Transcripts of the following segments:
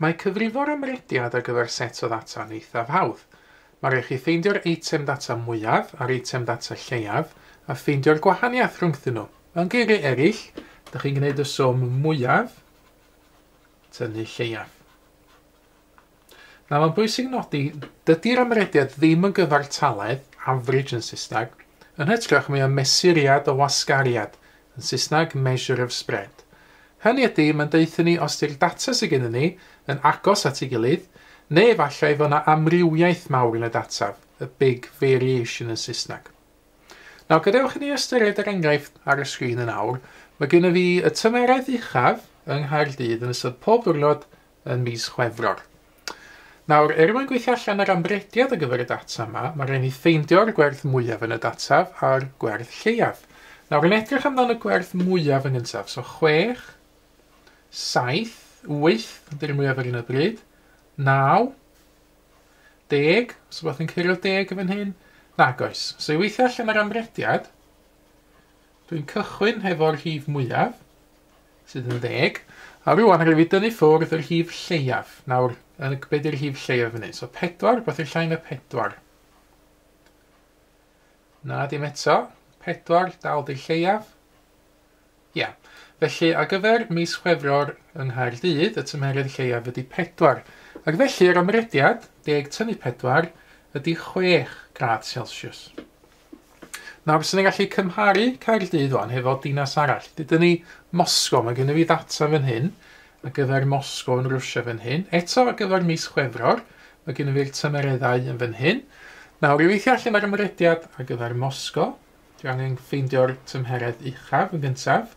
Mae cyfrifo'r amrediad ar gyfer set o ddata yn eithaf hawdd. Mae rhaid chi ffeindio'r eitem data mwyaf a'r eitem data lleiaf a ffeindio'r gwahaniaeth rhwngthyn nhw. Mewn geiriau eraill, ydych chi'n gwneud y swm mwyaf tynnu lleiaf. Nawr, mae'n bwysig nodi, dydy'r amrediad ddim yn gyfartaledd, average yn Saesneg, yn hytrach mae o'n mesuriad o wasgariad, yn Saesneg measure of spread. Hynny ydy, mae'n deutha ni os di'r data sydd gennym ni yn agos at ei gilydd, neu efallai fod yna amrywiaeth mawr yn y data, y big variation yn Saesneg. Nawr, gadewch i ni ystyried yr enghraifft ar y sgrin yn awr. Mae gennym fi y tymheredd uchaf yng Nghaerdydd yn ystod pob diwrnod yn mis Chwefror. Nawr, er mwyn gweithio allan yr amrediad ar gyfer y data yma, mae rhaid ni ffeindio'r gwerth mwyaf yn y data a'r gwerth lleiaf. Nawr, yn edrych amdano y gwerth mwyaf yn gyntaf, so 6, 7, 8, ydy'r mwyaf ar un o bryd, 9, 10, so beth yn cyrraedd 10 yn fan hyn? Nag oes. So i weithio allan yr amrediad, dwi'n cychwyn hefo'r rhif mwyaf, sydd yn 10, a rwan rhaid fi dynnu ffwrdd yr rhif lleiaf. Nawr, be di'r rhif lleiaf fan hyn? So 4, beth yw'r llai na 4? Na, dim eto. 4, dal di'r lleiaf. Ia. Yeah. Felly, ar gyfer mis Chwefror yng Nghaerdydd, y tymheredd lleiaf ydy 4. Ac felly, yr amrediad, 10 tynnu 4, ydy 6 gradd Celsius. Nawr, sy'n ni'n gallu cymharu Caerdydd wan hefo dinas arall. Dydyn ni Moscow, mae gennym fi ddata fan hyn, ar gyfer Moscow yn Rwsia fan hyn. Eto ar gyfer mis Chwefror, mae gennym fi'r tymereddau yn fan hyn. Nawr, i weithio allan ar amrediad ar gyfer Moscow, dwi angen ffeindio'r tymheredd uchaf yn gyntaf.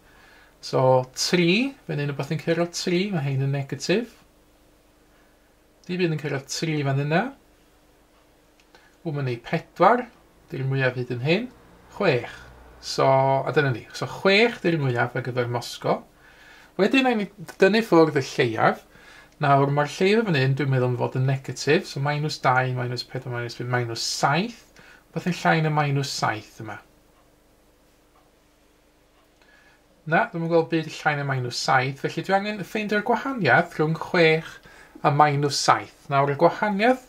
So 3, fan hyn rhywbeth yn cyrraedd 3, mae hein yn negatif. Di bydd yn cyrraedd 3 fan yna. O, mae'n neud 4, di'r mwyaf hyd yn hyn. 6. So, a dyna ni. So 6 di'r mwyaf ar gyfer Moscow. Wedyn, nawn ni dynnu ffwrdd y lleiaf. Nawr, mae'r lleiaf fan hyn, dwi'n meddwl yn fod yn negatif. So, minus 2, minus 4, minus 5, minus 7. Beth yn llai na minus 7 yma? Na, dwi'm yn gweld byd llai na minus 7, felly dwi angen ffeindio'r gwahaniaeth rhwng 6 a minus 7. Nawr, y gwahaniaeth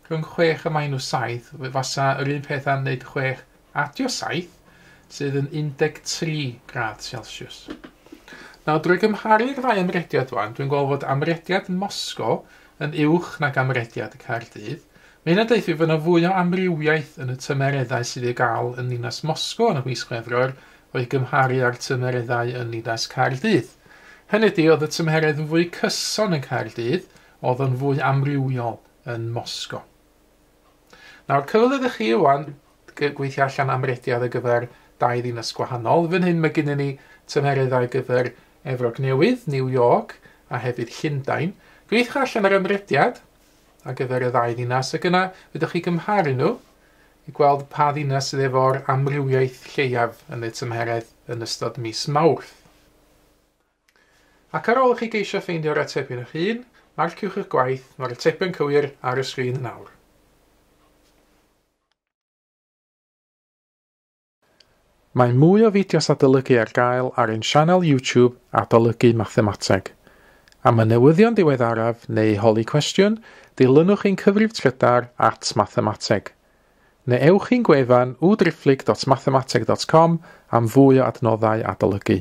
rhwng 6 a minus 7 fasa yr un peth â wneud 6 adio 7, sydd yn 13 gradd Celsius. Nawr, drwy gymharu'r ddau amrediad wan, dwi'n gweld fod amrediad Moscow yn uwch nag amrediad y Caerdydd. Mae hynna'n deutha fi fod yna fwy o amrywiaeth yn y tymereddau sydd i'w gael yn ninas Moscow yn y mis Chwefror o'i gymharu â'r tymereddau yn ninas Caerdydd. Hynny ydy, oedd y tymheredd yn fwy cyson yn Caerdydd, oedd yn fwy amrywiol yn Moscow. Nawr, cyfle ydych chi wan gweithio allan amrediad ar gyfer dau ddinas gwahanol. Fan hyn mae gennym ni tymereddau ar gyfer Efrog Newydd, New York a hefyd Llundain. Gweithiwch allan yr amrediad ar gyfer y ddau ddinas ac yna fedrwch chi gymharu nhw i gweld pa ddinas sydd efo'r amrywiaeth lleiaf yn y tymheredd yn ystod mis Mawrth. Ac ar ôl i chi geisio ffeindio'r atebion eich hun, marciwch eich gwaith, mae'r atebion cywir ar y sgrin yn awr. Mae mwy o fideos adolygu ar gael ar ein sianel YouTube Adolygu Mathemateg. Am y newyddion diweddaraf neu holi cwestiwn, dilynwch ein cyfrif trydar @mathemateg. Neu ewch i'n gwefan www.mathemateg.com am fwy o adnoddau adolygu.